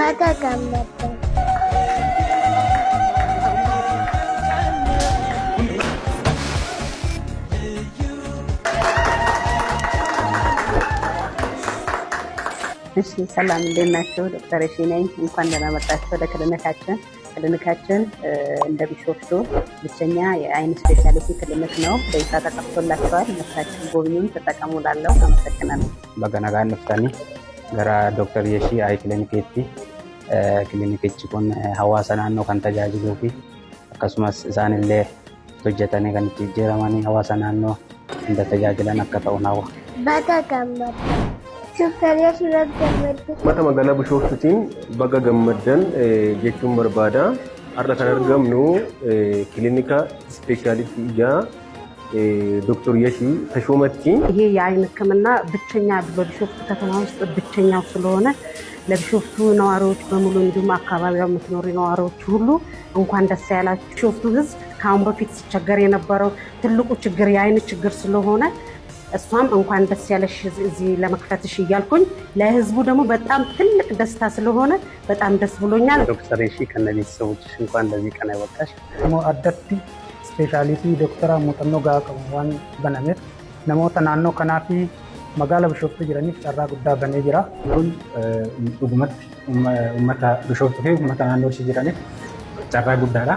Baga gammaddan. እሺ ሰላም፣ እንዴት ናችሁ? ዶክተር እሺ ነኝ። እንኳን ደህና መጣችሁ ወደ ክሊኒካችን። ክሊኒካችን እንደ ቢሾፍቱ ብቸኛ የአይን specialty ክሊኒክ ነው። በይፋ ተከፍቶላችኋል። መጥታችሁ ጎብኙን፣ ተጠቀሙ። ላለው አመሰግናለሁ። Baga nagaan dhuftanii gara Dr. Yeshii Eye Clinic-itti. Kilinikichi kun hawaasa naannoo kan tajaajiluu fi akkasumas isaanillee hojjetanii kan itti jijjiiramanii hawaasa naannoo hunda tajaajilan akka ta'u hawwa. Baga gammaddan. Dooktar Yeshii baga gammaddan. Uummata magaalaa Bishooftuutiin baga gammaddan jechuun barbaada. Har'a kan argamnu kilinika ispeeshaalitii ijaa Dooktar Yeshii Tashoomatti. ይሄ የአይን ሕክምና ብቸኛ በቢሾፍቱ ከተማ ውስጥ ብቸኛው ስለሆነ ለቢሾፍቱ ነዋሪዎች በሙሉ እንዲሁም አካባቢው የምትኖሩ ነዋሪዎች ሁሉ እንኳን ደስ ያላችሁ። ቢሾፍቱ ሕዝብ ከአሁን በፊት ሲቸገር የነበረው ትልቁ ችግር የአይን ችግር ስለሆነ እሷም እንኳን ደስ ያለሽ እዚህ ለመክፈትሽ እያልኩኝ ለህዝቡ ደግሞ በጣም ትልቅ ደስታ ስለሆነ በጣም ደስ ብሎኛል። ዶክተር የሺ ከነ ቤተሰቦችሽ እንኳን ለዚህ ቀን ያበቃሽ። Immoo addatti ispeeshaalitii doktara muuxannoo gahaa qabu waan banameef namoota naannoo kanaa fi magaala Bishooftuu jiraniif carraa guddaa banee jira. Kun dhugumatti uummata Bishooftuu fi uummata naannoo ishee jiraniif carraa guddaadha.